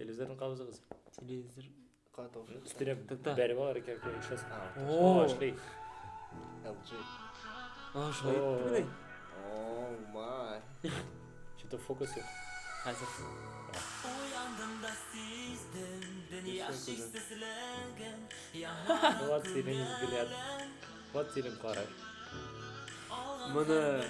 Телевизорны кабызыгыз. Телевизор. Өстенә Тукта. бәреп алыр икән, сейчас. О, О, эшли. LG. А, шулай О. иттемени? Oh my. Что-то фокус юк. Хәзер. Вот синең взгляд. Вот синең караш. Моны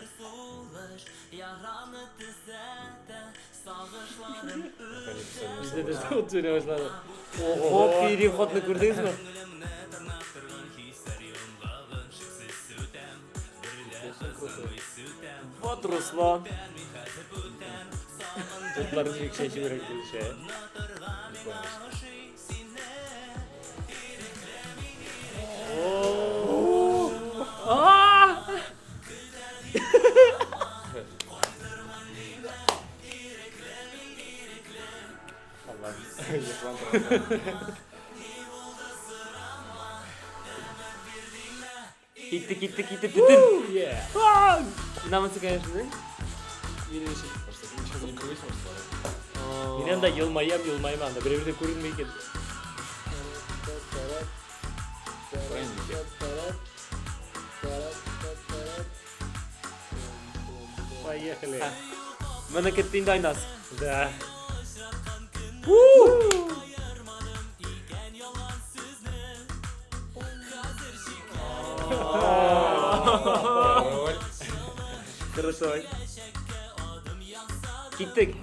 Бездә дә ут сүнә башлады. Хоп, переходны күрдегезме? Вот Руслан. Утлар ничек чәчүрәк булыша. А! Китте, китте, китте, төтен. Yeah. А! Менә монысы, конечно, да? Минем өчен. Мин анда елмаям, елмаям анда. Берәү дә күренми икән. Поехали. Моны көтте инде Айназ. Да. Крутой. Киттек.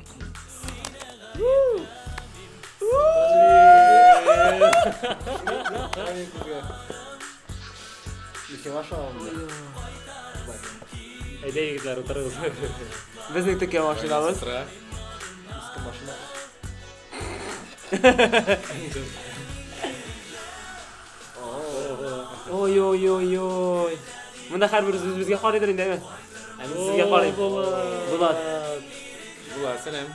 Әйдә, егетләр, утырыгыз. Безнең текә машинабыз. Иске машина. Ой, ой, ой, ой. Монда һәрбер үз безгә карыйдыр инде, әйме? Ә мин сезгә карыйм. Булат. Булат, сәлам.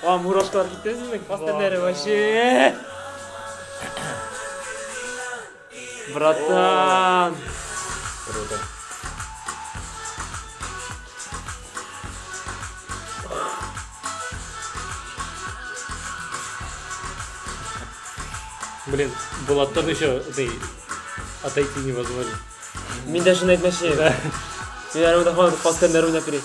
А, мурашкалар китте сезнең пастеннәре вообще. Братан. Круто. Блин, Булаттан еще ты отойти невозможно. Мин дә шуны әйтмәкче. Мин әле монда һаман пастеннәр уйнап йөри.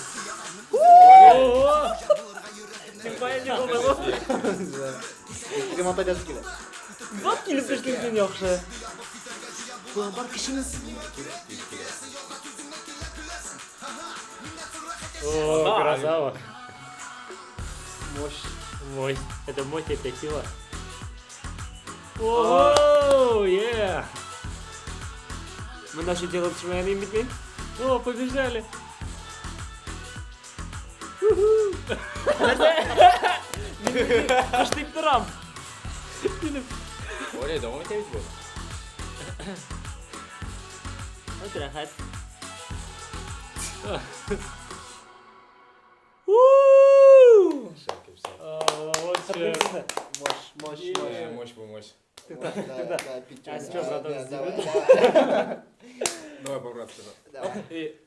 Ремонт итәсе килә. Вот килеп төштең син яхшы. Бар кешемез. О, красава. Мощь. Мощь. Это мощь, это сила. О, е! Монда шул җыгылып төшмәгән идем бит мин. О, побежали. Кыш дип торам. Оля, дәвам итәбез бу. Вот рәхәт. Вот чё. Мощь, мощь, мощь. Мощь бу, мощь. Да, да, пятерня. А сейчас Да, братан давай, давай. Давай по-братски. Давай. И